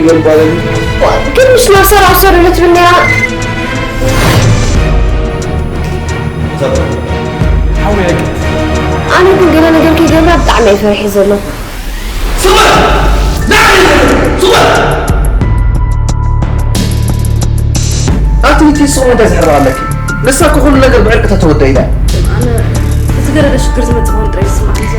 ይበልባለኒ። ግን ምሽ ናብ ሰራ ሰሩ ልትብል ነራ። ሓወይ ኣይቅት ኣነ ግን ገለ ነገር ከይገብራ ብጣዕሚ እየ ፈሪሐ ዘለኹ። ስበር! ዳዕሪ! ስበር! ኣቲ እቲ ስሙ እንታይ ዝሕርቕ ኣለኪ? ንሳ እኮ ኩሉ ነገር ብዕርቂ ተተወደ ኢላ። ኣነ እቲ ገረደ ሽግር ዝመፅእ ኾን ጥራይ ዝስማዕኒ።